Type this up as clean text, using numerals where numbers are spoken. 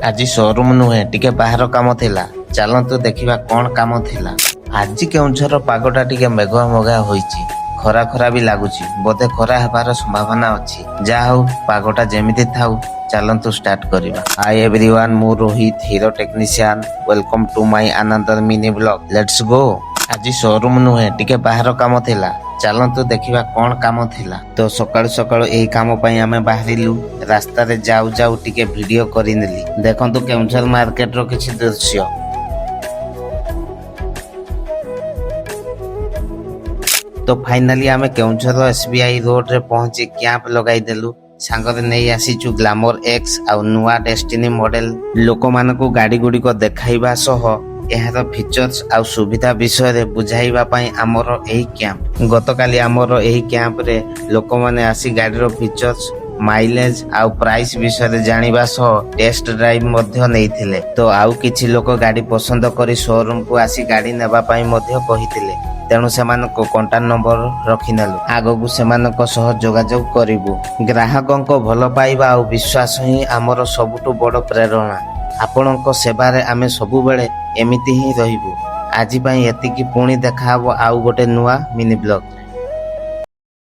ଆଜି ସୋରୁମ ନୁହେଁ, ଟିକେ ବାହାର କାମ ଥିଲା। ଚାଲନ୍ତୁ ଦେଖିବା କଣ କାମ ଥିଲା। ଆଜି କେଉଁଝର ପାଗଟା ଟିକେ ମେଘୁଆ ମେଘୁଆ ହୋଇଛି। ଖରା ଖରା ବି ଲାଗୁଛି। ବୋଧେ ଖରା ହେବାର ସମ୍ଭାବନା ଅଛି। ଯାହା ହଉ, ପାଗଟା ଯେମିତି ଥାଉ, ଚାଲନ୍ତୁ ଷ୍ଟାର୍ଟ କରିବା। ହାଇ ଏଭ୍ରିୱାନ୍, ମୁଁ Rohit, hero technician. Welcome to my another mini vlog. Let's go. ଆଜି ସୋରୁମ ନୁହେଁ, ଟିକେ ବାହାର କାମ ଥିଲା। ଚାଲନ୍ତୁ ଦେଖିବା କଣ କାମ ଥିଲା। ତ ସକାଳୁ ସକାଳୁ ଏହି କାମ ପାଇଁ ଆମେ ବାହାରିଲୁ। ରାସ୍ତାରେ ଯାଉ ଯାଉ ଟିକେ ଭିଡିଓ କରିନେଲି। ଦେଖନ୍ତୁ କେଉଁଝର ମାର୍କେଟର କିଛି ଦୃଶ୍ୟ। ତ ଫାଇନାଲି ଆମେ କେଉଁଝର ଏସବିଆଇ ରୋଡରେ ପହଞ୍ଚି କ୍ୟାମ୍ପ ଲଗାଇଦେଲୁ। ସାଙ୍ଗରେ ନେଇ ଆସିଛୁ ଗ୍ଲାମର ଏକ୍ସ ଆଉ ନୂଆ ଡେଷ୍ଟିନି ମଡେଲ। ଲୋକମାନଙ୍କୁ ଗାଡି ଗୁଡ଼ିକ ଦେଖାଇବା ସହ ଏହାର ଫିଚର୍ସ ଆଉ ସୁବିଧା ବିଷୟରେ ବୁଝାଇବା ପାଇଁ ଆମର ଏହି କ୍ୟାମ୍ପ। ଗତକାଲି ଆମର ଏହି କ୍ୟାମ୍ପରେ ଲୋକମାନେ ଆସି ଗାଡ଼ିର ଫିଚର୍ସ, ମାଇଲେଜ ଆଉ ପ୍ରାଇସ୍ ବିଷୟରେ ଜାଣିବା ସହ ଟେଷ୍ଟ ଡ୍ରାଇଭ୍ ମଧ୍ୟ ନେଇଥିଲେ। ତ ଆଉ କିଛି ଲୋକ ଗାଡ଼ି ପସନ୍ଦ କରି ସୋରୁମକୁ ଆସି ଗାଡ଼ି ନେବା ପାଇଁ ମଧ୍ୟ କହିଥିଲେ। ତେଣୁ ସେମାନଙ୍କ କଣ୍ଟାକ୍ଟ ନମ୍ବର ରଖିନେଲୁ। ଆଗକୁ ସେମାନଙ୍କ ସହ ଯୋଗାଯୋଗ କରିବୁ। ଗ୍ରାହକଙ୍କ ଭଲ ପାଇବା ଆଉ ବିଶ୍ୱାସ ହିଁ ଆମର ସବୁଠୁ ବଡ଼ ପ୍ରେରଣା। ଆପଣଙ୍କ ସେବାରେ ଆମେ ସବୁବେଳେ ଏମିତି ହିଁ ରହିବୁ। ଆଜି ପାଇଁ ଏତିକି। ପୁଣି ଦେଖାହବ ଆଉ ଗୋଟେ ନୂଆ ମିନି ବ୍ଲଗ।